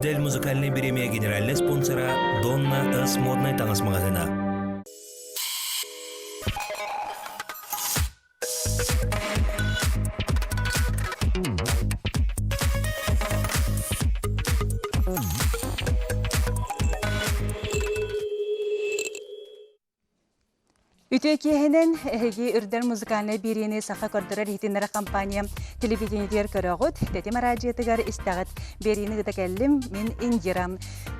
Дель музыкальнай бириэмийэ генеральнай спонсора Донна С моднай таҥас маҕаһыына. Үтүө киэһэнэн эһиги Үрдэл музыкальнай биэриини саха көрдөрөр иһитиннэрэ компания телевидениетигэр көрөҕүт, тэтим араадьыйатыгар истэҕит. Биэриини ыыта кэллим, мин Индира.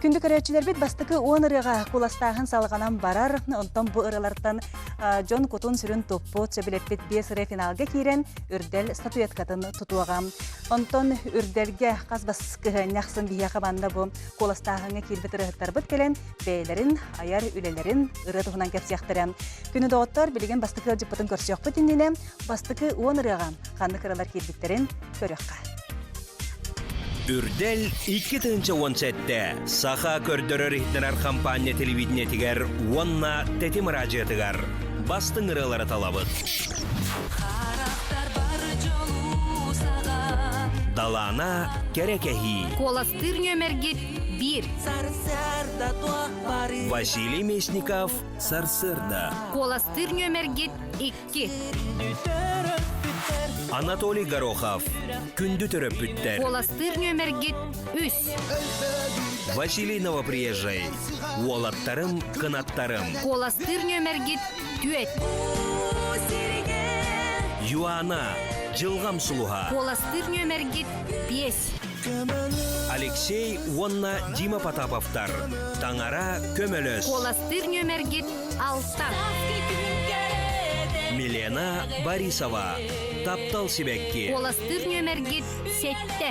Күндү көрөөччүлэрбит бастакы уон ырыаҕа куластааһын салҕанан барар. Онтон бу ырыалартан дьон кутун-сүрүн туппут, сөбүлэппит биэс ырыа финалга киирэн Үрдэл статуэткатын тутуоҕа. Онтон Үрдэлгэ хас бас кыһыанньа ахсын биһиэхэ манна бу куоластааһыҥҥа киирбит ырыаһыттарбыт кэлэн бэйэлэрин айар үлэлэрин ырыа туһунан кэпсиэхтэрэ. Күнү доҕоттор, билигин бастакы ыалдьыппытын көрсүөхпүт иннинэ бастакы уон ырыаҕа ханнык ыралар киирбиттэрин көрүөххэ. Үрдэл 2017 Саха көрдөрөр-иһитиннэрэр хампаанньа телевидениетигэр уонна Тэтим араадьыйатыгар бастыҥ ырыалары талабыт. Далаана кэрэ кэһии. Куоластыыр нүөмэргит биир. Василий Местников «Сарсыарда». Куоластыыр нүөмэргит икки. Анатолий Горохов «Күндү төрөппүттэр». Куоластыыр нүөмэргит үс. Василий Новоприезжай «Уолаттарым, кынаттарым». Куоластыыр нүөмэргит түөрт. Юана «Дьылҕам сулуһа». Куоластыыр нүөмэргит биэс. Алексей уонна Дима Потаповтар Таҥара көмөлөс. Куоластыыр нүөмэргит алта. Милена Борисова Таптал сибэкки. Куоластыыр нүөмэргит сэттэ.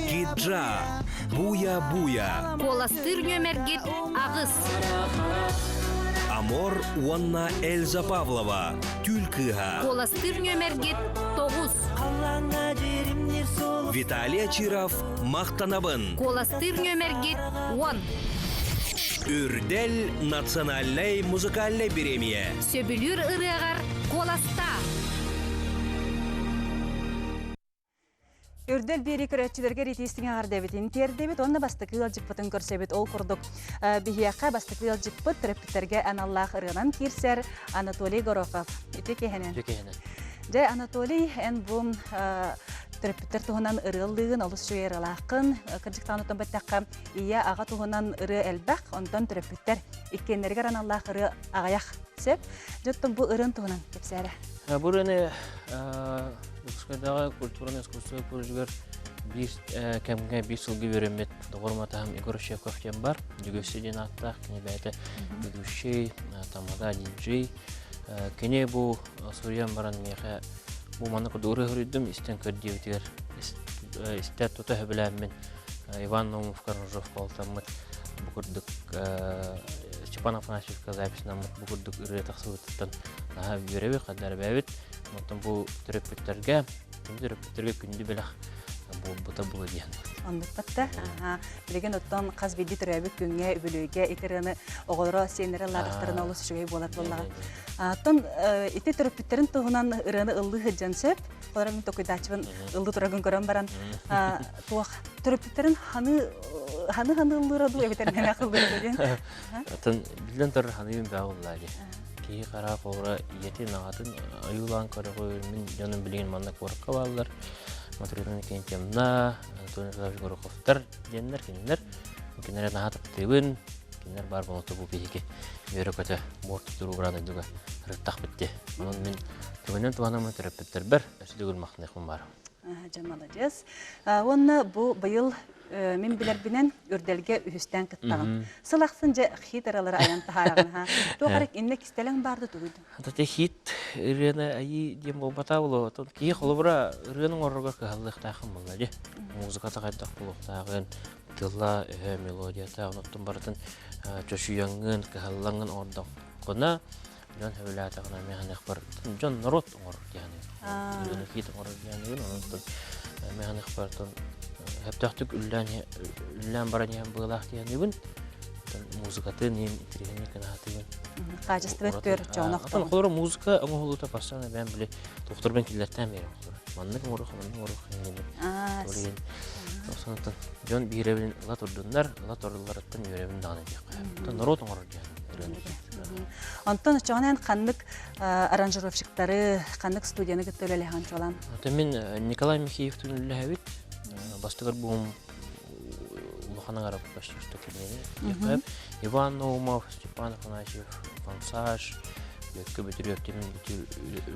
Киджа Буя-буя. Куоластыыр нүөмэргит аҕыс. Амор уонна Эльза Павлова Түүл кыыһа. Куоластыыр нүөмэргит тоҕус. Виталий Очиров Махтанабын. Куоластыыр нүөмэргит уон. Үрдэл национальнай музыкальнай бириэмийэ. Сөбүлүүр ырыаҕар куоластаа. Үрдэл биэрии көрөөччүлэргэ ритиистиҥ эҕэрдэбитин тиэрдэбит уонна бастакы ыалдьыппытын көрсөбүт. Ол курдук, биһиэхэ бастакы ыалдьыппыт төрөппүттэргэ аналлаах ырыанан киирсэр Анатолий Горохов. Ити киһинэн. Ити киһинэн. Дьэ, Анатолий, эн бу төрөппүттэр туһунан ырыаллыыгын, олус үчүгэй ырыалааххын. Кырдьыктаан отон бэттэххэ, ийэ, аҕа туһунан ырыа элбэх, онтон төрөппүттэр иккиэннэригэр аналлаах ырыа аҕыйах. Сөп. Дьэ, оттон бу ырыан туһунан кэпсээрэ. Бу ырыаны Дьокуускайдааҕы культурнай искусство колледжыгар биир кэмҥэ биир сылга үөрэммит доҕорум атаһым Егор Ощепков диэн бар. Дьөгүөссэ диэн ааттаах, кини бэйэтэ ведущий, тамада, диджей. Кини бу суруйан баран миэхэ бу маннык курдук ырыа суруйдум, истэн көр диэбитигэр истэ тута сөбүлээммин Иван Наумовка Рожовка алтаммыт бу курдук Степан Афанасьевка записьнаммыт бу курдук ырыа тахсыбытыттан наһаа үөрэбит, хандарбэбит. Оттон бу төрөппүттэргэ, төрөппүттэргэ күндү бэлэх буолбута буолуо диэн. Оннук батта. Билигин оттон хас биирдии төрөөбүт күҥҥэ, үбүлүөйгэ ити ырыаны оҕолоро сиэннэрэ ыллаатахтарына олус үчүгэй буолар буоллаҕа. Оттон ити төрөппүттэрин туһунан ырыаны ыллыы сылдьан сөп. Холоро мин токуйдааччыбын ыллыы тураргын көрөн баран туох төрөппүттэрин ханы ханы ханы ыллыыра дуу эбэтэр мэмэх ыллыыра диэн. Оттон биллэн турар ханыым баа буоллаа дии. Киһи хара холура ийэтин, аҕатын ойуулаан көрөҕүн. Мин дьонум билигин манна куоракка бааллар. Матрена Никентьевна, Анатолий Николаевич Гороховтар диэннэр кинилэр. Кинилэри наһаа таптыыбын. Кинилэр баар буолуохта бу биһиги үөрэ-көтө муор тутуруу баран дойдуга ырыттахпыт дии. Онон мин түгэнэн туһанаммын төрөппүттэрбэр өссө төгүл махтаныахпын баар. Дьэ, маладьыас. Уонна бу быйыл мин билэрбинэн үрдэлгэ үһүстээн кыттаҕын. Сыл ахсын дьэ хит ыралары айан таһаараҕын ха. Туох эрэ иннэ кистэлэҥ баар да тугуй? Ата хит ырыаны айыы диэн буолбатаа буолуо. Отон киһи холобура ырыаны оҥорорго кыһаллыахтаахын буолла дии. Музыката хайдах буолуохтааҕын, тыла, өһө, мелодията, онуттан барытын чочуйаҥҥын, кыһаллаҥҥын оҥордоххуна дьон сөбүлээтэҕинэ миэхэнэхпэр дьон норуот оҥорор диэхин ырыаны хит оҥорор диэхин онон миэхэнэхпэр сөптөөхтүк үллээн үллээн баран иһэн быылаах диэхинибин музыкатын иһин интириэһинэй кынаатыгын Качество өттүгэр чоонох Холоро музыка оҥоһулуута бастаан эбээн били тухтарбын киллэртээн биэрэн холоро. Маннык оҥоруох, маннык оҥоруох диэн. Ол Сонтон дьон биирэбин ыла турдуннар, ыла турулларыттан үөрэбин даҕаны диэххэ. Норуот оҥорор диэн ырыаны. Онтон оччоҕунан ханнык аранжировщиктары, ханнык студияны кытта үлэлэһэн чуолаан? Ата мин Николай Михеевтын үлэлэһэбит. Бастыгар буум улахан аҥара почти что кинини. Иван Наумов, Степан Афанасьев, Фансаж, Бөккө Бөтүрүөптимин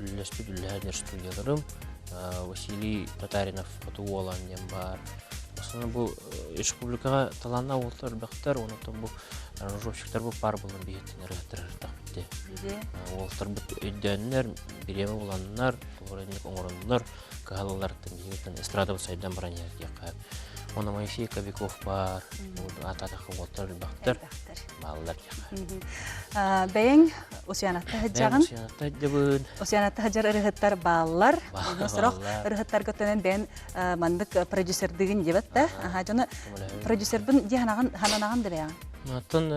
үлэлэспит үлэлэһэр студияларым. Василий Татаринов Хоту Уолан диэн баар. Основном бу республикаҕа талааннаах уолаттар элбэхтэр, онон бу аранжировщиктар бу паар буолан биһиттэн ырыаттар ырыттахпыт Уолаттарбыт өйдөөннөр, бириэмэ буланнар, олоруннук оҥороннор, кыһалаларыттан биһигиттэн эстрадабыт сайдан баран иһэр диэххэ. Онно Моисей Кобяков баар, аатаатахха уолаттар элбэхтэр, бааллар диэххэ. Бэйэҥ Усуйанатта сылдьаҕын. Усуйанатта сылдьабын. Усуйанатта сылдьар ырыһыттар бааллар. Сорох ырыһыттарга төнөн бэйэн маннык продюсердыгын диэбэт да. Аха дьону продюсербын дии хананаҕын да бэйэҕин. Оттон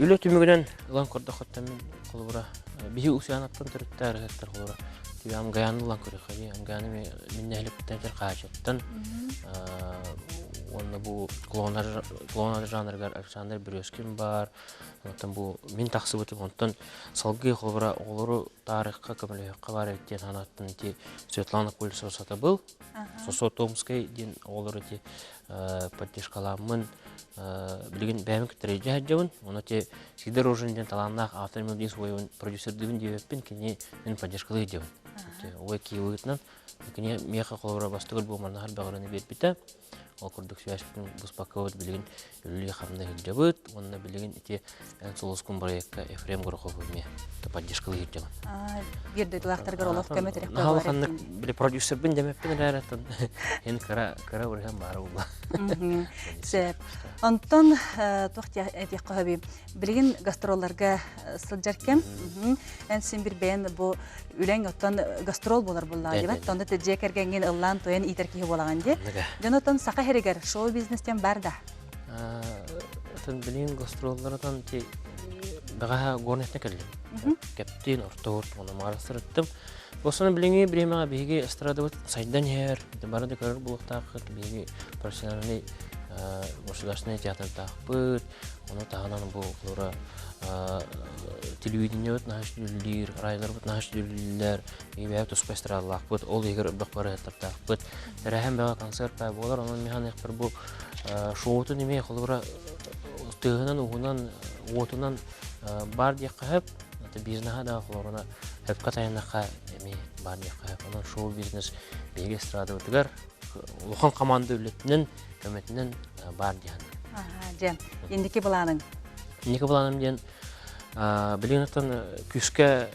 үлэ түмүгүнэн ылан көрдөхөттөн мин холобура биһи Усуйанаттан төрүттээх ырыһыттар холобура тиби Амгаяны ылан көрүөххэ дии. Амгаяны мин нэһилиэкпиттэн Хаачыттан уонна бу клоунада жанрыгар Александр Березкин баар. Оттон бу мин тахсыбытым онтон салгыы холобура оҕолору таарыхха көмөлөһүөххэ баар эбит диэн санааттан ити Светлана Колесова сатабыл Сосо Томскай диэн оҕолору ити поддержкалааммын билигин бэйэм кытта илдьэ сылдьабын. Ону ити Сидор Рожин диэн талааннаах автор мелодии свойун продюсердыыбын диэбэппин, кини мин поддержкалыы сылдьабын. Ой киевытынан кини миэхэ холобура бастыгыр буомарнаһар бөҕөрөнү биэрбитэ. Ол курдук связьпытын быспаккабыт билигин үлэлии-хамныы сылдьабыт уонна билигин ити Эн сулускун проекка Ефрем Горохов эмиэ поддержкалыы сылдьабын. Биир дойдулаахтаргар олох көмө тирэх Наһаа улаханнык били продюсербын дэмэппин эрээр эн кыра кыра урыһан баара буолла. Сөп. Онтон туох этиэххэ сөбүй? Билигин гастролларга сылдьар кэм. Эн син бир бэйэн бу үлэҥ оттон гастрол буолар буоллаҕа диэбэт. Онно дьиэ кэргэҥҥин ыллаан туйан иитэр киһи буолаҕын дии. Дьон оттон саха иһэригэр шоу-бизнес диэн бар да? Атын билигин гастролларынан ти бэҕэһээ горнайтан кэллим. Кэптин, ортоһур, уонна маара сырыттым. Босону билиҥҥи бириэмэҕэ биһиги эстрадабыт сайдан иһэр, бары да көрөр буолуохтааххыт. Биһиги профессиональный государственный театрдаахпыт, Ону таһынан бу холобура телевидениебыт наһаа үлэлиир, райларбыт наһаа үлэлииллэр, бэйэ туспа эстрадалаахпыт, ол иһигэр үрдүк барыһыттардаахпыт. Тэрээһин бөҕө концерт баа буолар, онон миһан эхпэр бу шоутун эмиэ холобура тыаһынан, уһунан, уотунан баар диэххэ сөп. Бизнеһа да холобура хөпкө тайаннахха эмиэ баар диэххэ сөп. Онон шоу-бизнес биһиги эстрадабытыгар улахан команда үлэтинэн, көмөтүнэн баар диэн. Дьэ, инники былааныҥ? Инники былааным диэн билигин оттон күүскэ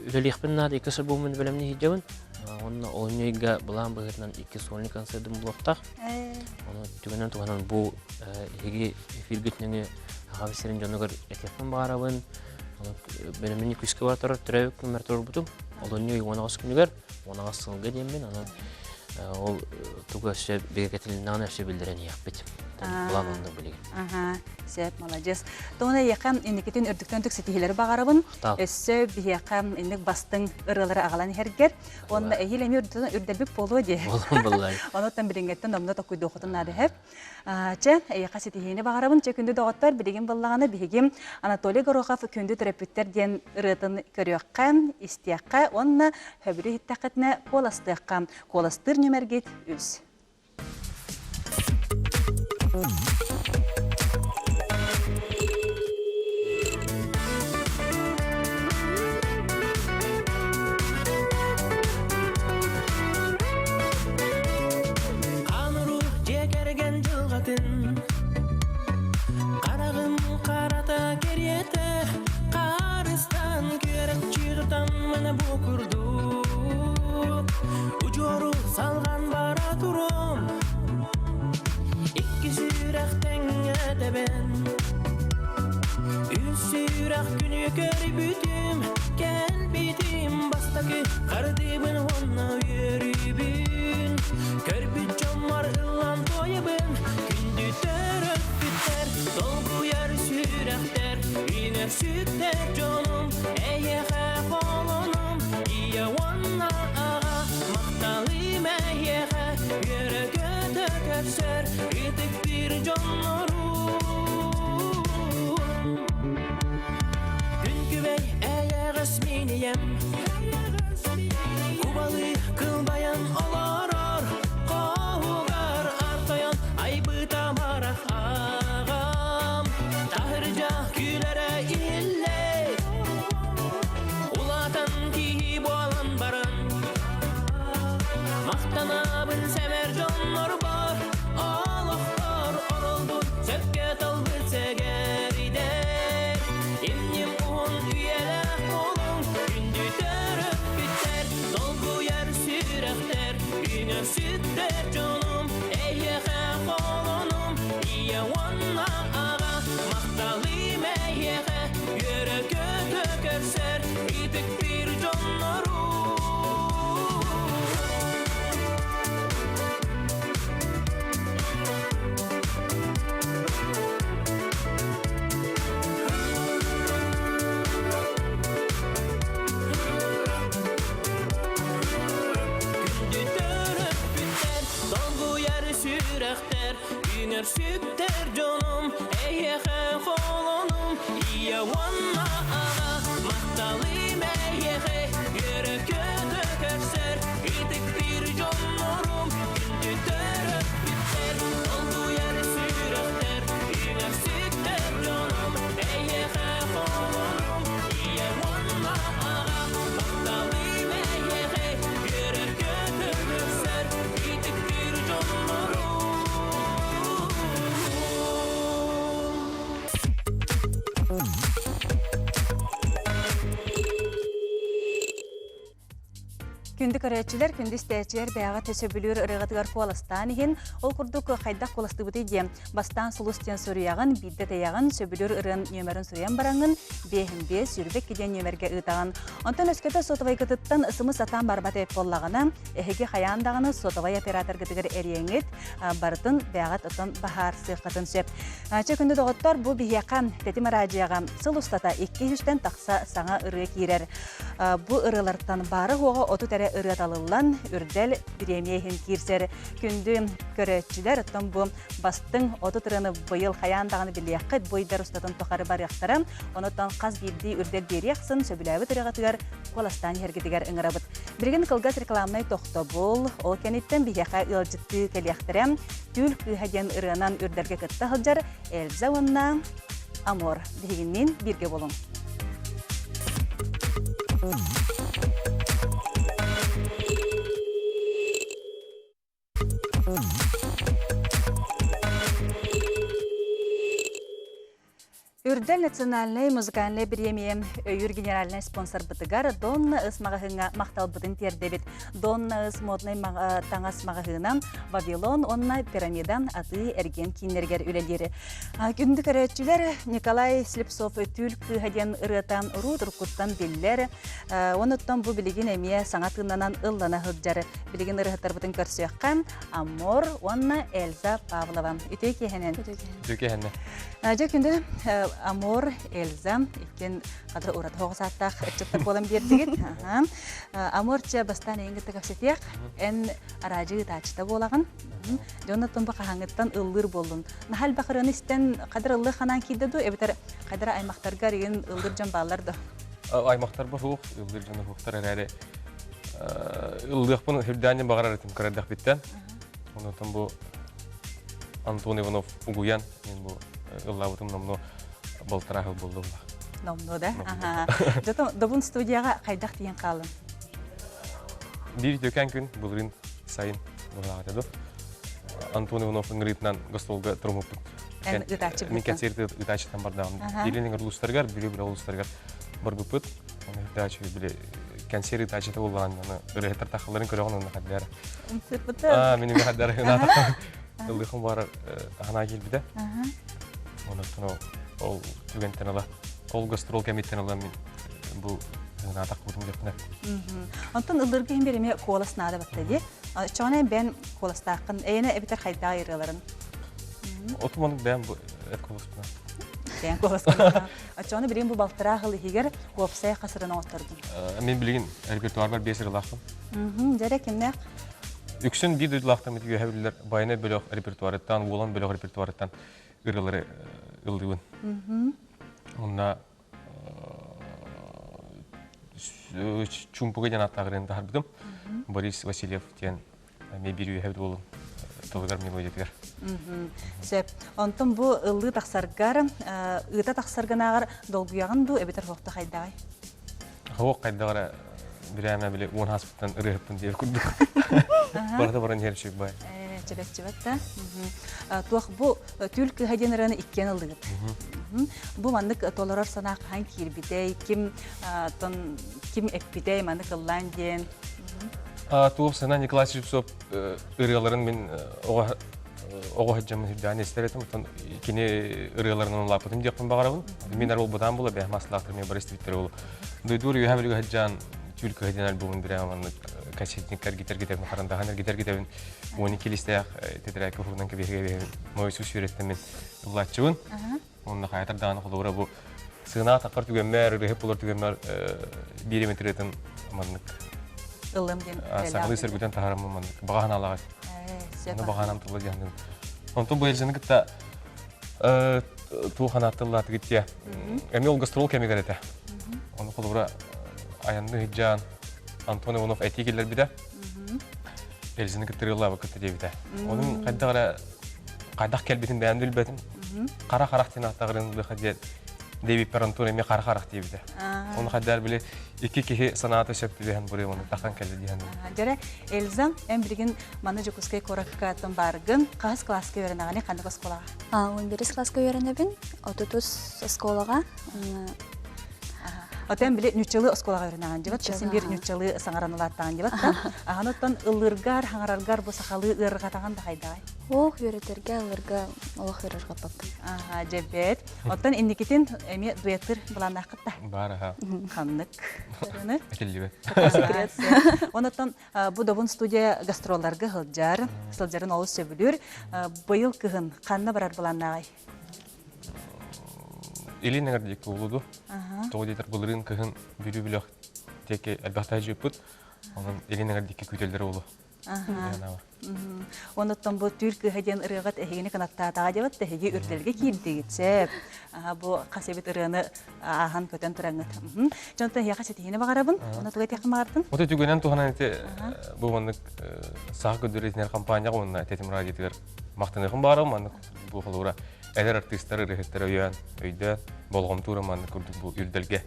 үлэлиэхпин наада, икки сыл буолмун бэлэмнии сылдьабын. Онно олунньу ыйга былаан быһыытынан икки сольный концертым буолуохтаах. Ону түгэнэн туһанан бу эһиги эфиргит нөҥүө Саха сирин дьонугар этиэхпин баҕарабын. Бэлэмнэнии күүскэ бара турар, төрөөбүт күммэр турбутум. Олунньу ый 18 күнүгэр, 18 сылга диэммин, онон ол тугу өссө бигэргэтилиннэҕинэ өссө биллэрэн иһиэхпит. Былаан оннук билигин. Аха, сөп, маладьыас. Тоҕуна эйиэхэ инникитин үрдүктэн үрдүк ситиһиилэри баҕарабын. Өссө биһиэхэ инник бастыҥ ырыалары аҕалан иһэргэр. Уонна эһиил эмиэ үрдэлбит буолуо дии. Онуттан билиҥҥэттэн номно токуйдуоххутун наада иһэр. Чэ, эйиэхэ ситиһиини баҕарабын. Чэ, күндү доҕоттор, билигин буоллаҕына биһиги Анатолий Горохов Күндү төрөппүттэр диэн ырыатын көрүөххэ, истиэххэ уонна сөбүлүү иһиттэххитинэ куоластыахха. Куоластыыр нүмергит үс. Ануру дьиэ кэргэн дьылҕатын Хараҕым харата кэриэтэ Харыстан күөрэччи тутан маны бу курдук Удьуору салҕан бара турум Икки сүрэх тэҥҥэ тэбэн Үс сүрэх күнү көрбүтүм Кэлбитим бастакы хардыыбын уонна үөрүүбүн Көрбүт дьоммор ыллан туойабын Күндү төрөппүттэр долгуйар сүрэхтэр Үүнэр сүктэр дьонум эйиэхэ холонум Ийэ уонна аҕа махтанабын. көрсөр ытыктыыр дьоннорум. Күн күбэй эйэҕэс мин ийэм, Кубалыы кылбайан олорор, Хоһугар артайан айбыта марах аҕам. Таһырдьа күлэрэ иһиллэр, Улаатан киһи буолан баран, Махтанабын сэмэр дьоннорбор, Олохтор оролбут сөпкө талбыт сэгэридэр. Имним уһун үйэлээх буолуҥ, күндү төрөппүттэр, долгуйар сүрэхтэр, үҥэр-сүктэр дьонум, эйиэхэ холонум, ийэ уонна аҕа, махталым эйиэхэ, үөрэ-көтө көрсөр ытыктыыр дьоннорум. Күндү төрөппүттэр, долгуйар сүрэхтэр, үҥэр-сүктэр дьонум, эйиэхэ холонум, ийэ уонна аҕа, махталым эйиэхэ, үөрэ-көтө көрсөр, ытыктыыр дьоннорум, күндү төрөппүттэр, долгуйар сүрэхтэр, үҥэр-сүктэр дьонум, эйиэхэ холонум, ийэ уонна аҕа, махталым эйиэхэ, үөрэр-көтөр көрсөр, ытыктыыр дьоннорум. Күндү көрөөччүлэр, күндү истээччилэр бэйэҕит сөбүлүүр ырыаҕытыгар куоластаан иһин, ол курдук хайдах куоластыыбытый диэн, бастаан сулус диэн суруйаҕын, биирдэ тэйэҕин, сөбүлүүр ырыан нүөмэрин суруйан бараҥҥын, биэһин биэс, 22 диэн нүөмэргэ ыытаҕын. Онтон өскөтө сотовайгытыттан сымыс сатаан барбат эбит буоллаҕына, эһиги хайаан даҕаны сотовай операторгытыгар эриэҥҥит, барытын бэйэҕит оттон баһаарсыаххытын сөп. Чэ күндү доҕоттор, бу биһиэхэ Тэтим араадьыйаҕа сыл устата 200-тэн тахса саҥа ырыа киирэр. Бу ырыалартан баара-суоҕа 30 эрэ ырыа талыллан, үрдэл бириэмийэ иһин киирсэр күндү көрөөччүлэр, оттон бу бастыҥ 30 ырыаны быйыл хайаан даҕаны билиэххит, бу ыйдар устатын тухары барыахтара. Онон хас биирдии үрдэл биэриэх сын сөбүлээбит ырыаҕытыгар куоластаан иһэргитигэр ыҥырабыт. Билигин кылгас рекламнай тохтобул, ол кэнниттэн биһиэхэ ыалдьыттыы кэлиэхтэрэ. Түүл кыыһа диэн ырыанан үрдэргэ кытта сылдьар Эльза уонна Амор биһигинниин бииргэ буолуҥ. Үрдэл национальнай музыкальнай бириэмийэ өйүүр генеральнай спонсорбытыгар Донна Ыс маҕаһыыҥҥа махталбытын тиэрдэбит. Донна Ыс моднай таҥас маҕаһыына Вавилон уонна Пирамида атыы-эргиэн кииннэригэр үлэлиир. Күндү көрөөччүлэр, Николай Слепцов Түүл кыыһа диэн ырыата уруу туруккуттан биллэр. Онуттан бу билигин эмиэ саҥа тыыннанан ыллана сылдьар. Билигин ырыаһыттарбытын көрсүөххэ. Аммор уонна Эльза Павлова. Үтүө киэһэнэн. Үтүө киэһэнэн. Дьэ күндү Амор, Эльза иккиэн хадыр ураты хоҕус ааттаах ыччаттар буолан биэрдигит. Амор чэ бастаан эйин кытта кэпсэтиэх. Эн араадьы ыытааччыта буолаҕын. Дьоннортон бу хаһааҥҥыттан ыллыыр буоллун. Наһаа элбэх ырыаны истэн хадыр ыллыы ханаан киирдэ дуу, эбэтэр хадыр аймахтарга эригин ыллыыр дьон бааллар да? Аймахтарбар суох, ыллыыр дьон суохтар эрээри ыллыахпын үрдээн баҕарар этим кыра эрдэхпиттэн. Онтон бу Антон Иванов угуйан мен бу ыллаабытым номнуо балтараа сыл буолла була. Номнуо да? Аха. Дьото Добун студияҕа хайдах тиийэн хааллын? Биир үтүөкэн күн былырыын сайын быһылаах этэ Антон Иванов ыҥырыытынан гостуолга туруммуппут. Эн ытааччы Мин кэнсиэрти ытааччытан бардаҕым. Билин улуустарыгар, Бүлүү били улуустарыгар барбыппыт. Оны ытааччы били кэнсиэр ытааччыта буоллаҕын аны ырыаһыттар тахалларын көрөҕүн онно хаддара. Умсырбыта. Аа, мин хаддара ынаатахтан ыллыхым баар ханаа киирбитэ. Онон ол түгэнтэн ыла ол гастрол кэмиттэн ыла мин бу ынаатах кутум дьэппинэ. Онтон ыллырга иһин биэримэ куолас наада батта дии. Чоҕунай бэйэн куоластааххын, эйэнэ эбэтэр хайдаах ырыаларын? Отуманык бэйэм бу эт куоласпына. Бэйэн куоласпына. Оччоҕуна билигин бу балтараа сыл иһигэр уопсай хас ырыаны оҥоттордуҥ? Мин билигин репертуарбар биэс ырыалаахпын. Дьэрэ кимнээх? Үксүн биир дойдулаахтарбыт үөһэ биллэр Байанай бөлөх репертуарыттан, Уолан бөлөх репертуарыттан ырыалары ыллыыбын. Онно Чуумпуга диэн ааттаах ырыаны таһаарбытым. Борис Васильев диэн эмиэ биир үөһэбит уолун тылыгар мелодиятыгар. Сөп. Онтон бу ыллыы тахсаргар, ыыта тахсаргынааҕар долгуйаҕын дуу эбэтэр суохта хайдаҕай? Хоһуок хайдах эрэ бирээмэ били уон ааспыттан ырыаһыппын диир курдук. Барыта баран иһэр үчүгэй бай. Чэбэччибэт да. Туох бу түүл кыыһа диэн ырыаны иккиэн ыллыгыт. Бу маннык толорор санаа хаһан киирбитэй, ким ким эппитэй маннык ыллаан диэн. Туох сана Николай Слепцов ырыаларын мин оҕо оҕо сылдьаммын сүрдээн истэр этим. Оттон кини ырыаларынан улааппытым диэхпин баҕарабын. Мин ар буолбатаан буола бэйэм аслаахтар мен бары истибиттэр буолу. Дойдуур үөһэ бүлүгэ сылдьан түүл кыһа диэн альбомун бирэм маннык кассетникка эргитэр-гитэбин харандаһан эргитэр-гитэбин 12 листээх тетрадька уһугунан кэбиһигэ мойсу сүүрэттэн мин ыллааччыбын. Онно хайатар даҕаны холобура бу сыанаҕа таххар түгэммэр, ырыаһыт буолар түгэммэр биир эмит ырыатын маннык ылым диэн сахалыы сөргүтэн таһараммын маннык баҕа санаалаах этим. Баҕа санаам тылла диэн Онтон бу Эльзаны кытта туох анааттыллаатыгыт диэ. Эмиэ ол гастрол кэмигэр этэ. Ону холобура айанны сылдьан Антон Иванов этии киллэрбитэ. Эльзаны кытта ырыалаабыккыт диэбитэ. Onun хайдах эрэ хайдах кэлбитин бэйэм да билбэтим. Хара харах диэн ааттаҕырын ылыаха диэн Дэвид Антон эмиэ хара харах диэбитэ. Оны хайдар били икки киһи санаата сөп түбэһэн буруй оны тахан кэллэ диэн. Дьэрэ Эльза, эн билигин маны Дьокуускай куоракка бааргын, хаһыс класска үөрэнэҕини, ханнык оскуолаҕа? 11 класска үөрэнэбин, отутус оскуолаҕа. Отон били ньуччалыы оскуолаҕа үөрэнэҕин дьыбат, син биир ньуччалыы саҥаран улааттаҕын дьыбат да. Ахан оттон ыллыыргар, хаҥараргар бу сахалыы ыарырҕатаҕын да хайдаҕай? Ох, үөрэтэргэ, ыллырга олох ыарырҕаппаппын. Аха, дьэбэт. Оттон инникитин эмиэ дуэттыр былааннааххыт да? Баар аха. Ханнык? Этиллибэт. Секрет. Онотон бу Добун студия гастролларга сылдьар, сылдьарын олус сөбүлүүр. Быйыл кыһын ханна барар былааннааҕый? Илин эҥэр диэки буолуду. Тоҕо диэтэр былырыын кыһын Бүлүү бөлөх диэки элбэх таһдьыппыт. Онон илин эҥэр диэки күүтэллэр буолуо. Онуттан бу түүл кыыһа диэн ырыаҕыт эһигини кынаттаатаҕа диэбит эһиги үрдэлгэ киирдигит сөп. Бу хас эбит ырыаны ааһан көтөн тураҥҥыт. Дьонтон эһиэхэ ситиһиини баҕарабын. Уонна тугу этиэххин баҕардын? Ото түгэнэн туһанан ити бу маннык саха көрдөрөр компанияҕа уонна Тэтим радиотыгар махтаныахым баҕарабын маннык бу холобура эдэр артыыстар ырыаһыттар өйөөн өйдөөн болҕомтуура маннык курдук бу үрдэлгэ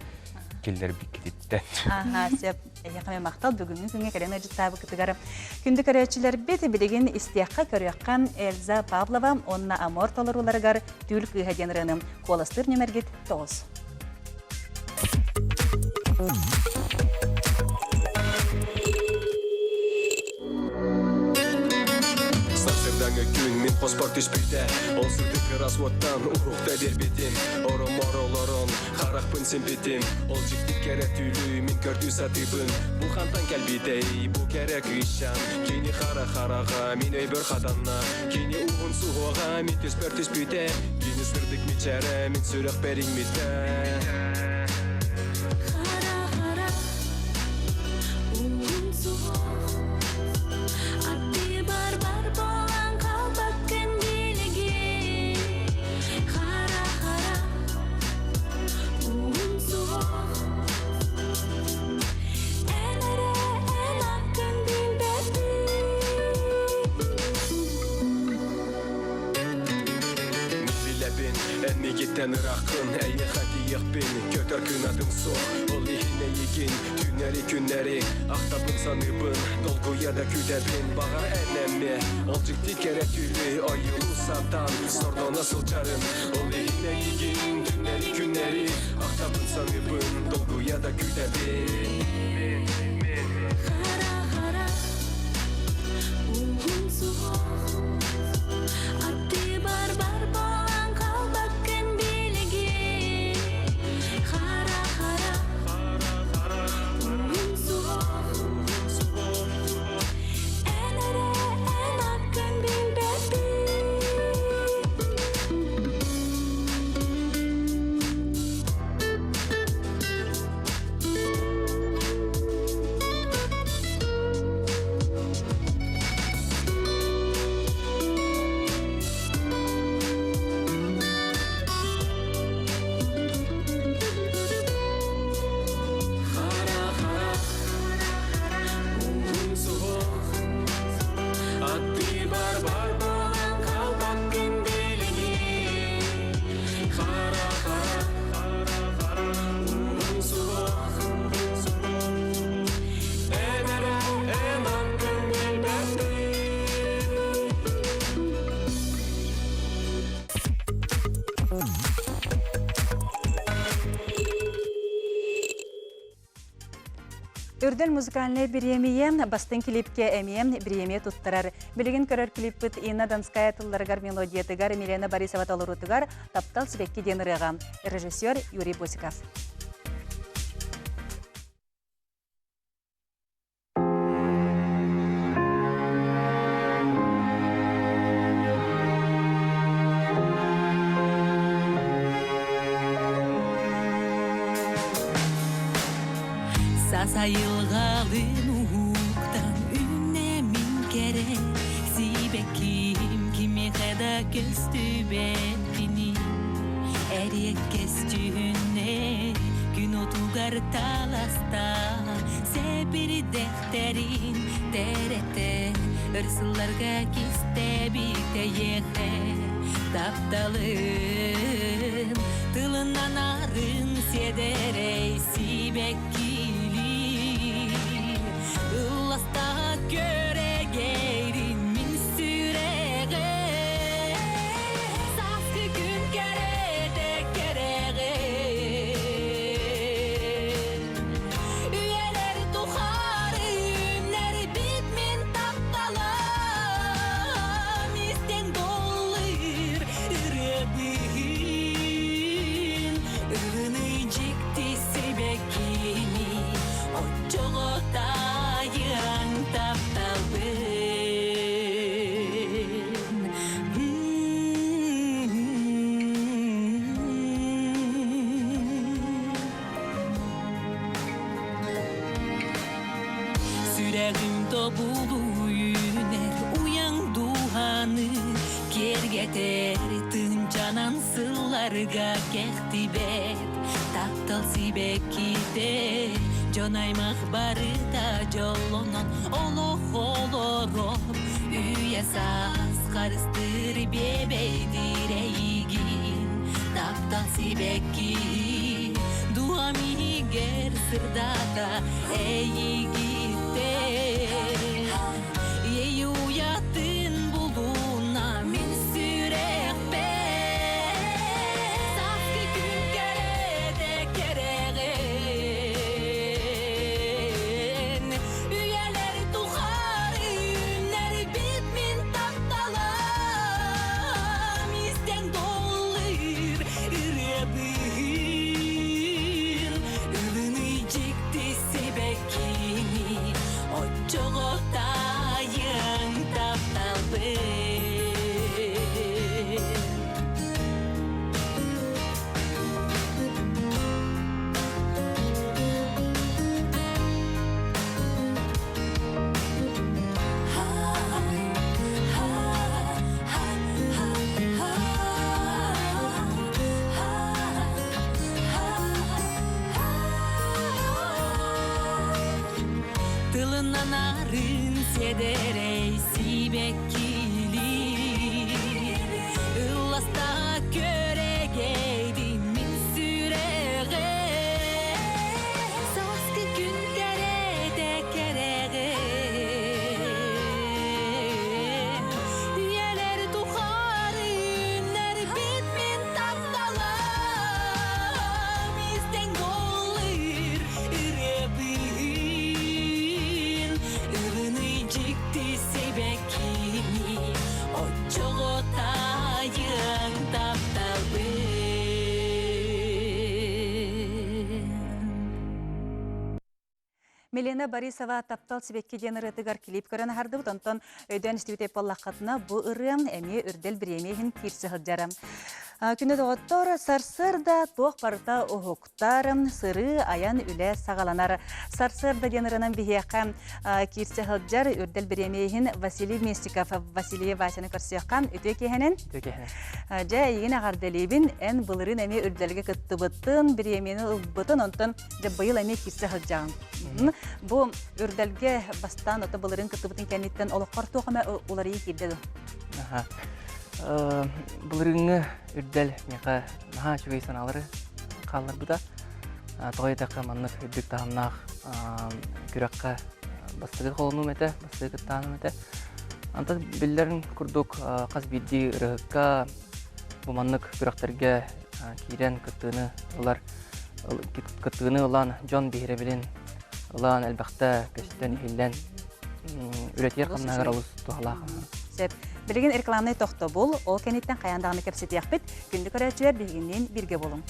киллэрбиккититтэн. Аха, сөп. Эһиэхэ эмиэ махтал бүгүҥҥү күҥҥэ кэлэн ыалдьыттаабыккытыгар. Күндү көрөөччүлэрбит, билигин истиэххэ, көрүөххэ Эльза Павлова уонна Амор толорууларыгар Түүл кыыһа диэн ырыаны куоластыыр нүмергит 9. Сарсырдаҥы күн мин хоспор түспүтэ Ол сырдык ыраас уоттан уһукта биэрбитим Ороммор олорон харахпын симпитим Ол дьикти кэрэ түүлү мин көрдүү сатыыбын Бу хантан кэлбитэй бу кэрэ кыысчаан Кини хара хараҕа мин өйбөр хатанна Кини уһун суһуоҕа мин түспэр түспүтэ Кини сырдык мичээрэ мин сүрэхпэр иҥмитэ Хара-хара уһун суһуох Аттыбар бар буолан хаалбаккын билигин Хара-хара уһун суһуох Эн эрэ эн аккын билбэппин Мин билэбин эн миигиттэн ырааххын Эйиэхэ тиийиэхпин көтөр кынатым суох Ол иһин эйигин түүннэри күннэри Ахтабын саныыбын долгуйа да күүтэбин Баҕар эн эмиэ ол дьикти кэрэ түүлү Ойуулуу сатаан сордоно сылдьарын Ол иһин эйигин түүннэри күннэри Ахтабын саныыбын долгуйа да күүтэбин Хара-хара уһун суһуох Аттыбар бар буолан хаалбаккын билигин Хара-хара уһун суһуох Эн эрэ эн аккын билбэппин Үрдэл музыкальнай бириэмийэ бастыҥ клипкэ эмиэ бириэмийэ туттарар. Билигин көрөр клиппит Инна Донская тылларыгар мелодиятыгар Милена Борисова толоруутугар «Таптал сибэкки» диэн ырыаҕа. Режиссер Юрий Босиков. Сасайылҕалын уһуктан үннэмин кэрэ Сибэкким кимиэхэ да көстүбэт кини Эриэккэс дьүһүннэ күн отугар таласта Сэбирдэхтэрин тэрэтэ өр сылларга кистэбитэйиэхэ Тапталым тылынан арын сиэдэрэй сибэккилии Ылласта көрөгейрин мин сүрэҕим Сааскы күн кэрэтэ кэрэҕин Үйэлэр тухары үүннэрбит мин тапталым Истэн доллыр ырыабыын Ылыный дьикти сибэккини Оччоҕо таайыаҥ тапталбын Сүрэҕим тобулу үүнэр уйаҥ дууһаны киэргэтэр тыынчанан сылларга кэхтибэт таптал сибэккитэ дьон аймах барыта дьоллонон олох олорор үйэ саас харыстыыр биэбэйдиир эйигин таптал сибэкки дууһам иһигэр сырдата эйигиттэн Ей уйатын булуна мин сүрэхпэр Сааскы күн кэрэтэ кэрэҕин Үйэлэр тухары үүннэрбит мин тапталым Истэн доллыр ырыабыын Ылыный дьикти сибэккини Оччоҕо таайыаҥ тапталбын Тылынан арын сиэдэрэй сибэккилии Ылласта көрөгейдин мин сүрэҕим Сааскы күн кэрэтэ кэрэҕин Үйэлэр тухары үүннэрбит мин тапталым Истэҥ доллыр ырыабыын Ылыный дьикти сибэккини Оччоҕо таайыаҥ тапталбын Милена Борисова «Таптал сибэкки» диэн ырыатыгар клип көрөн аһардыбыт. Онтон өйдөөн истибит буоллаххытына, бу ырыам эмиэ үрдэл бириэмийэ иһин киирсэ сылдьара. Күнү доҕоттор, сарсыарда туох барыта уһуктар, сырыы, айан, үлэ саҕаланар. Сарсыарда диэн ырыанан биһиэхэ киирсэ сылдьар үрдэл бириэмийэ иһин Василий Местиков, Василий Васяны көрсүөххэ. Үтүө киэһэнэн. Үтүө киэһэнэн. Дьэ, эйигин эҕэрдэлиибин. Эн былырыын эмиэ үрдэлгэ кыттыбытын, бириэмийэни ылбытын, онтон Дьэ, быйыл эмиэ киирсэ сылдьаҕын. Бу үрдэлгэ бастаан ото былырыын кыттыбытын кэнниттэн олоххор туох эмэ уларыйыы киирдэ дуо? Аха. Былырыыҥҥы үрдэл миэхэ наһаа үчүгэй санаалары хаалларбыта. Тоҕо диэтэххэ, маннык үрдүк таһымнаах күрэххэ бастакы холонуум этэ, бастакы кыттааным этэ. Антон биллэрин курдук хас биирдии ырыһыкка бу маннык күрэхтэргэ киирэн кыттыыны ылар кыттыыны ылан дьон биһирэбилин ылан элбэхтэ көстөн иһиллэн үлэтигэр хамнаһыгар олус туһалаах. Сөп. Билигин рекламнай тохтобул, ол кэнниттэн хайаан даҕаны кэпсэтиэхпит. Күндү көрөөччүлэр биһигинниин бииргэ буолуҥ.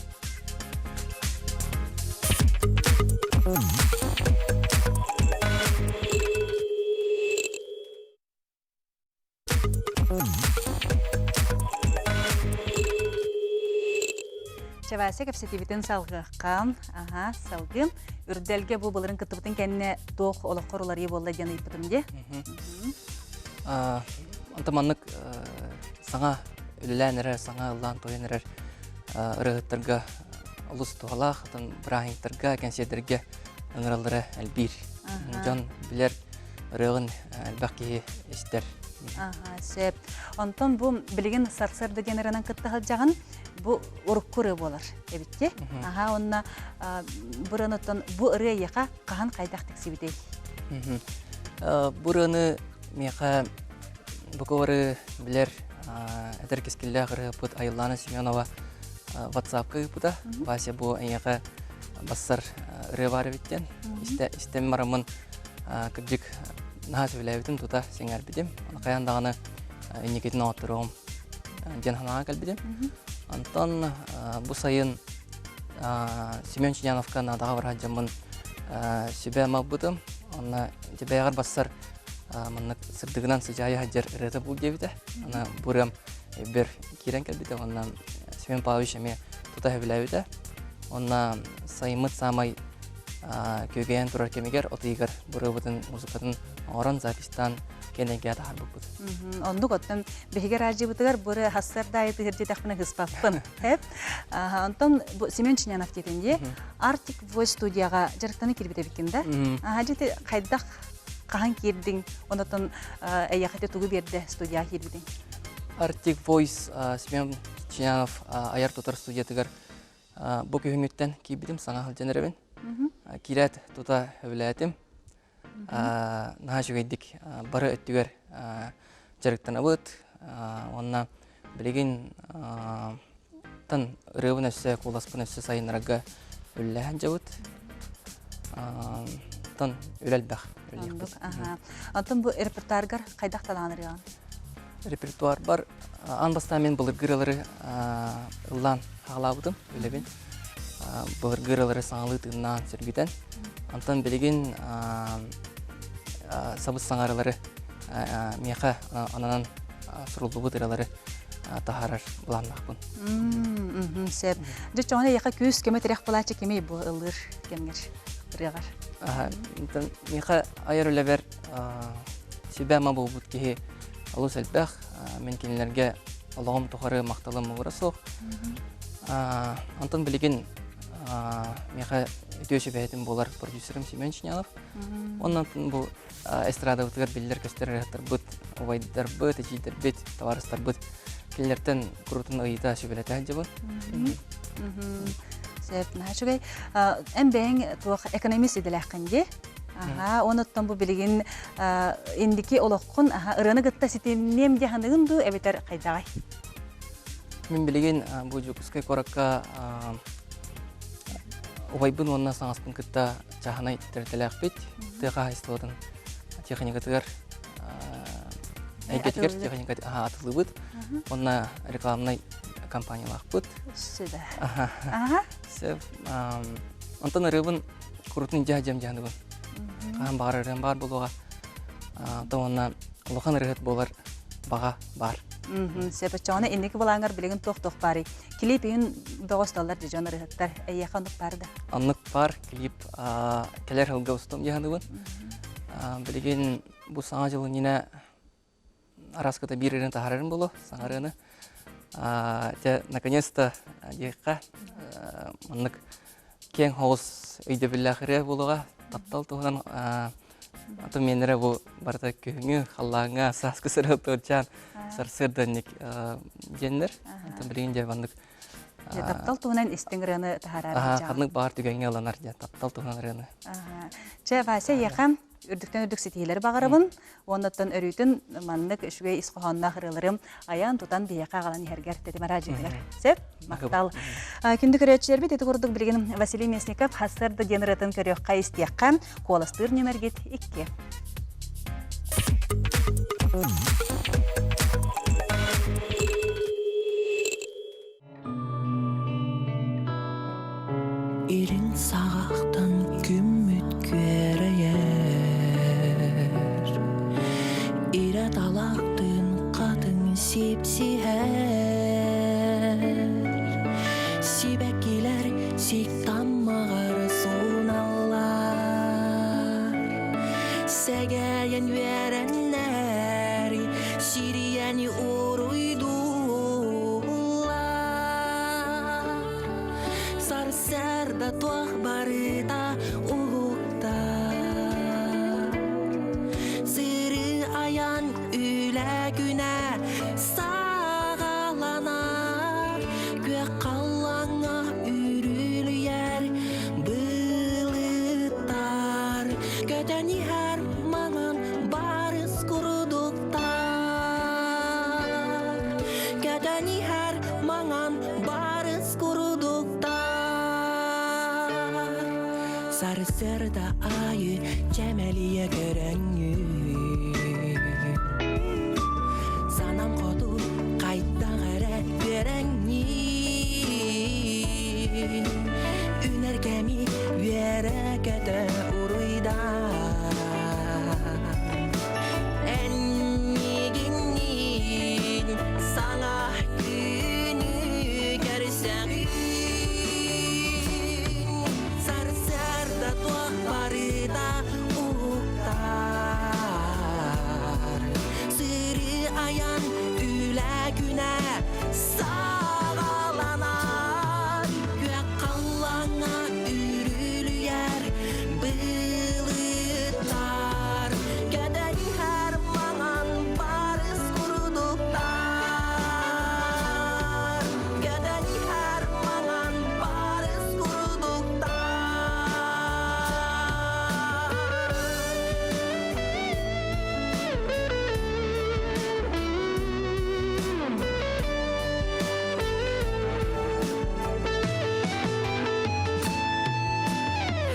Чавася кэпсэтиибитин салгыахха. Аха, салгыы. Үрдэлгэ бу былырын кыттыбытын кэннэ туох олоххор уларыйыы буолла диэн ыйыппытым дии. Онто маннык саҥа үлэлээн эрэр, саҥа ыллаан тойон эрэр ырыаһыттарга олус туһалаах, атын бырааһынньыктарга, кэнсиэрдэргэ ыҥыраллара элбиир. Дьон билэр ырыаҕын элбэх киһи истэр. Аха, сөп. Онтон бу билигин сарсыарда диэн ырыанан кытта сылдьаҕын, бу урукку ырыа буолар эбитти. Аха, онно бу ырыаныттан бу ырыа эйиэхэ хаһан хайдах тиксибитэй? Бу ырыаны миэхэ бу билэр эдэр кэскиллээх ырыаппыт Айыллаана Семенова WhatsApp-ка ыыппыта. Вася бу эйиэхэ бассар ырыа баар эбит диэн. Истэн бараммын кырдьык наһаа сөбүлээбитим, тута сэҥээрбитим. Хайаан даҕаны инникитин оҥотторуом диэн санааҕа кэлбитим. Онтон бу сайын Семен Чиняновка наадаҕа барар дьоммун сүбэ малбытым. Онно дьэбэйэҕэр бассар маннык сырдыгынан сыдьаайа сылдьар ырыата бул диэбитэ. Ана бу ырыам өйбөр киирэн кэлбитэ. Онно Семен Павлович эмиэ тута сөбүлээбитэ. Онно сайыммыт саамай күөгэйэн турар кэмигэр от ыйыгар бу ырыабытын музыкатын оҥорон записьтаан кэнэйгэ таһаарбыппыт. Оннук оттон биһиги радиобытыгар бу ырыа хассар даайы тыһырдьитэхпинэ ыспаппын. Онтон Семен Чинянов диэтин дии Arctic Voice студияҕа дьарыктана киирбит эбиккин да? Аха дьити хайдах хаһан киирдиҥ? Онотон эйэхэ тугу биэрдэ студияҕа киирбитиҥ? Arctic Voice Семен Чинянов айар тутар студиятыгар бу күһүҥҥүттэн киирбитим, саҥа сылдьан эрэбин. Киирээт тута сөбүлээтим. Наһаа үчүгэйдик бары өттүгэр дьарыктанабыт. Уонна билигин тан ырыабын өссө, куоласпын өссө сайыннарарга үлэлэһэн дьабыт. Тан үлэ элбэх. Онтон бу репертуаргар хайдах талаан ырыаҕын? Репертуарбар аан бастаан мен былыргы ырыалары ыллаан хаалаабытым үлэбин. Былыргы ырыалары саҥалыы тыыннаан сөргүтэн. Онтон билигин сабыс саҥарылары миэхэ ананан суруллубут ырыалары таһаарар былааннаахпын. Сөп. Дьэ, чоҕуна эйиэхэ күүс көмө тирэх буолааччы кимий бу ыллыыр кэмҥэр ырыаҕар? Миэхэ айар үлэбэр сүбэ-ама буолбут киһи олус элбэх. Мин кинилэргэ олоҕум тухары махталым муҥура суох. Онтон билигин миэхэ үтүө сүбэһитим буолар продюсерым Семен Чинянов. Онон бу эстрадабытыгар биллэр-көстөр ырыаһыттарбыт, убайдарбыт, эдьиийдэрбит, табаарыстарбыт кинилэртэн курутун ыйыта сүбэлэтэ сылдьабын. Сөп, наһаа үчүгэй. Эн бэйэҥ туох экономист идэлээххин дии? Аха, онуттан бу билигин индики олоххун аха ырыаны кытта ситимниэм дии саныгын дуу эбэтэр хайдаҕай? Мин билигин бу Дьокуускай куоракка убайбын уонна саҥаспын кытта чааһынай тэрилтэлээхпит. Тыа хаһаайыстыбатын техникатыгар эйгэтигэр техника атылыыбыт. Уонна рекламнай компаниялаахпыт. Сүбэ. Сөп. Онтон ырыабын курутун дьаһдьам дьаһаныбын. Хаһан баҕар ырыам баар буолуоҕа. Онтон уонна улахан ырыаһыт буолар баҕа баар. Сөп, оччоҕуна инники былааҥҥар билигин туох-туох баарый? Клип иһин бөҕө усталлар дьон ырыаһыттар. Эйиэхэ оннук баар да? Оннук баар клип кэлэр сылга устум дьаһаныбын. Билигин бу саҥа дьыл иннинэ араската биир ырыаны таһаарарым буолуо, саҥа ырыаны. Дьэ, наконец-то диэххэ маннык киэҥ соҕус өйдөбүллээх ырыа буолуоҕа. Таптал туһунан атын миэннэрэ бу барыта күһүҥҥү халлааҥҥа сааскы сырыттыырчаан сарсыарданник диэннэр. Онтон билигин дьэ маннык Дьэ, таптал туһунан истиҥ ырыаны таһаарар. Ханнык баар түгэҥҥэ ыланар дьэ таптал туһунан ырыаны. Чэ, Вася, эйиэхэ. Үрдүктэн үрдүк ситиһиилэри баҕарабын. Уоннаттан өрүүтүн маннык үчүгэй ис хоһоонноох ырыаларым айан тутан биһиэхэ аҕалан иһэргэр тэтим араадьыйатыгар. Сөп? Махтал. Күндү көрөөччүлэрбит ити курдук билигин Василий Местников Хассарда диэн ырыатын көрүөххэ истиэххэ куоластыыр нүмергит 2. Илин саҕахтан күммүт күөрэйэр, Ирэ талахтыын хатыҥ сипсиһэр, Сибэккилэр сик таммаҕар сууналлар, Сэгэйэн үөрэннэр, сирийэни уруйдууллар. Сарсыарда туох барыта уһуктар. Сырыы айан үлэ күнэ саҕаланар. Күөх халлааҥҥа үрүлүйэр былыттар. Көтөн иһэр маҥан барыс курдуктар. Көтөн иһэр маҥан барыс курдуктар. Сарсыарда аайы чэмэлийэ көрөҥҥүн. Санам хоту хайдах эрэ үөрэҥҥин. Үнэр кэми үөрэ-көтө уруйдаан. Эн миигинниин саҥа күнү көрсөҥүн. Сарсыарда туох барыта уһуктар. Сырыы айан үлэ күнэ саҕаланар. Күөх халлааҥҥа үрүлүйэр былыттар. Көтөн иһэр маҥан барыс курдуктар. Көтөн иһэр маҥан барыс курдуктар.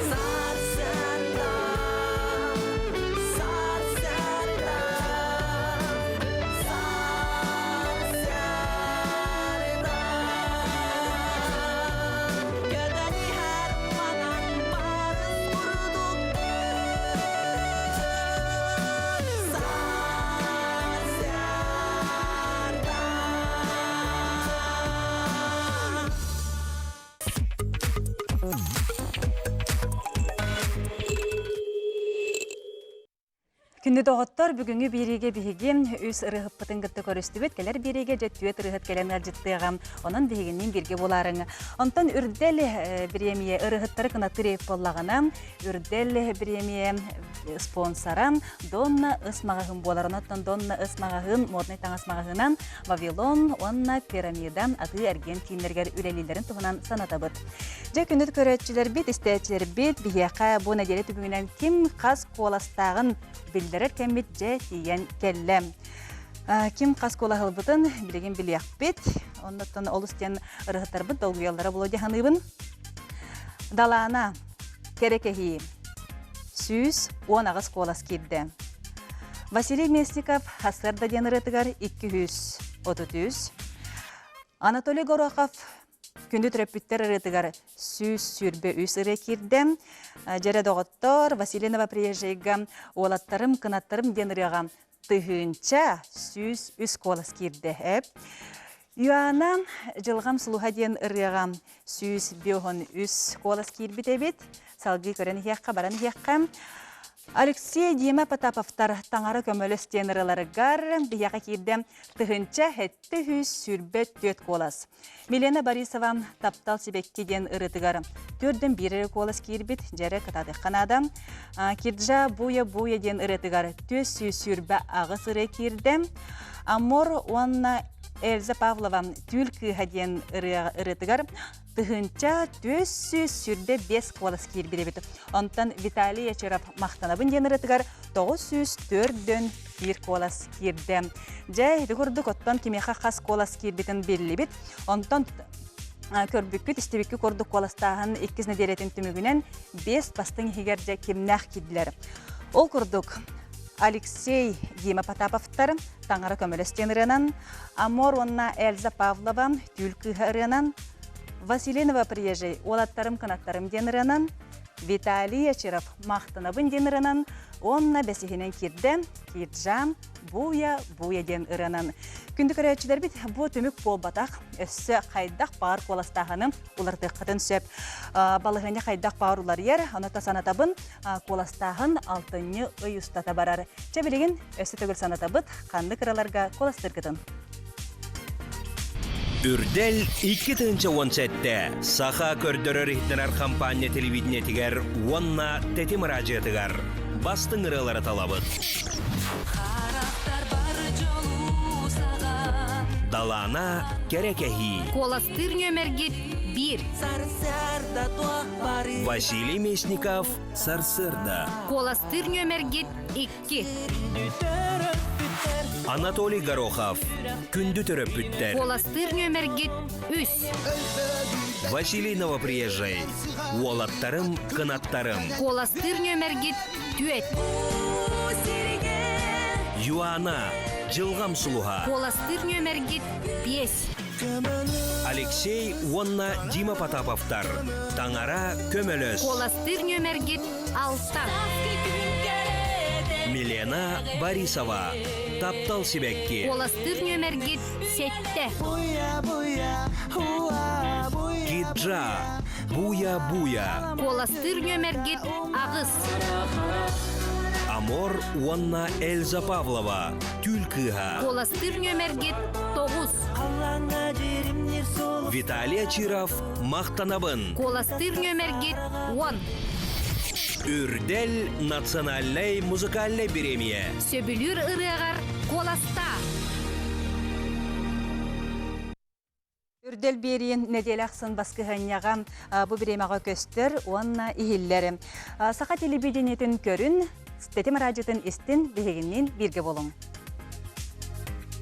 Сарсыарда, сарсыарда, сарсыарда. Көтөн иһэр маҥан барыс курдук Сарсыарда. Күндү доҕоттор, бүгүҥҥү биэриигэ биһиги үс ырыаһыппытын кытта көрүстүбүт. Кэлэр биэриигэ дьэ түөрт ырыаһыт кэлэн ыалдьыттыаҕа. Онон биһигинниин бииргэ буолаарыҥ. Онтон Үрдэл бириэмийэ ырыаһыттары кынаттыыр эбит буоллаҕына, Үрдэл бириэмийэ спонсора Донна Ыс маҕаһыын буолар. Онон Донна Ыс маҕаһыын моднай таҥас маҕаһыынан Вавилон уонна Пирамида атыы-эргиэн кииннэригэр үлэлииллэрин туһунан санатабыт. Дьэ, күндү көрөөччүлэрбит, истээччилэрбит биһиэхэ бу нэдиэлэ түмүгүнэн ким хас куоластааҕын биллэрэр кэммит дьэ тиийэн кэллэ. Ким хас куолаһылбытын билигин билиэхпит. Оннуттан олус диэн ырыһыттарбыт долгуйаллара буолуо дии саныыбын. Далаана, кэрэ кэһии. 118 куолас киирдэ. Василий Местников «Сарсыарда» диэн ырыатыгар 233, Анатолий Горохов «Күндү төрөппүттэр» ырыатыгар 123 ырыа киирдэ. Дьэрэ доҕоттор, Василий Новоприезжайга «Уолаттарым, кынаттарым» диэн ырыаҕа 1103 куолас киирдэ. Эп. Иоанна Дьылҕам сулуһа диэн ырыаҕа 153 куолас киирбит эбит. Салгыы көрөн иһиэххэ, баран иһиэххэ. Алексей Дима Потаповтар Таҥара көмөлөс диэн ырыаларыгар биһиэхэ киирдэ 1724 куолас. Милена Борисова Таптал сибэкки диэн ырытыгар төрдөн биир эрэ куолас киирбит, дьэрэ кытаатыахха наада. Кирджа Буя-Буя диэн ырыатыгар 428 ырыа киирдэ. Амор уонна Эльза Павлова Түүл кыыһа диэн ырыатыгар 1425 куолас киирбит эбит. Онтон Виталий Ячеров Махтанабын диэн ырыатыгар 904 биир куолас киирдэ. Дьэ, ити курдук оттон кимиэхэ хас куолас киирбитин биллибит. Онтон көрбүккүт, истибиккит курдук куоластааһын иккис нэдиэлэтин түмүгүнэн биэс бастыҥ иһигэр дьэ кимнээх киирдилэр. Ол курдук Алексей Дима Потаповтар Таҥара көмөлөс диэн ырыанан, Амор уонна Эльза Павлова Түүл кыыһа ырыанан, Василий Новоприезжий Уолаттарым кынаттарым диэн ырыанан, Виталий Ячиров Махтанабын диэн ырыанан уонна бэсиһинэн киирдэ Кирджан Буя Буя диэн ырыанан. Күндү көрөөччүлэрбит бу түмүк буолбатах, өссө хайдах баар куоластааһыны уларытыаххытын сөп. Балаһыанньа хайдах баар уларыйар, ону санатабын, куоластааһын алтынньы ый устата барар. Чэ билигин өссө төгүл санатабыт, ханнык ыраларга куоластыыргытын. Үрдэл 2017 Саха көрдөрөр-иһитиннэрэр хампаанньа телевидениетигэр уонна Тэтим араадьыйатыгар бастыҥ ырыалары талабыт. Далаана кэрэ кэһии. Куоластыыр нүөмэргит биир. Василий Местников Сарсыарда. Куоластыыр нүөмэргит икки. Анатолий Горохов Күндү төрөппүттэр. Куоластыыр нүөмэргит үс. Василий Новоприезжай Уолаттарым, кынаттарым. Куоластыыр нүөмэргит түөрт. Юана Дьылҕам сулуһа. Куоластыыр нүөмэргит биэс. Алексей уонна Дима Потаповтар Таҥара көмөлөс. Куоластыыр нүөмэргит алта. Милена Борисова Таптал сибэкки. Куоластыыр нүөмэргит сэттэ. Киджа Буя-буя. Куоластыыр нүөмэргит аҕыс. Амор уонна Эльза Павлова Түүл кыыһа. Куоластыыр нүөмэргит тоҕус. Виталий Ачиров Махтанабын. Куоластыыр нүөмэргит уон. Үрдэл национальнай музыкальнай бириэмийэ. Сөбүлүүр ырыаҕар куоластаа. Үрдэл биэриин нэдиэлэ ахсын баскыһыанньаҕа бу бириэмэҕэ көстөр уонна иһиллэр. Саха телевидениетин көрүн, Тэтим араадьытын истин биһигинниин бииргэ буолуҥ.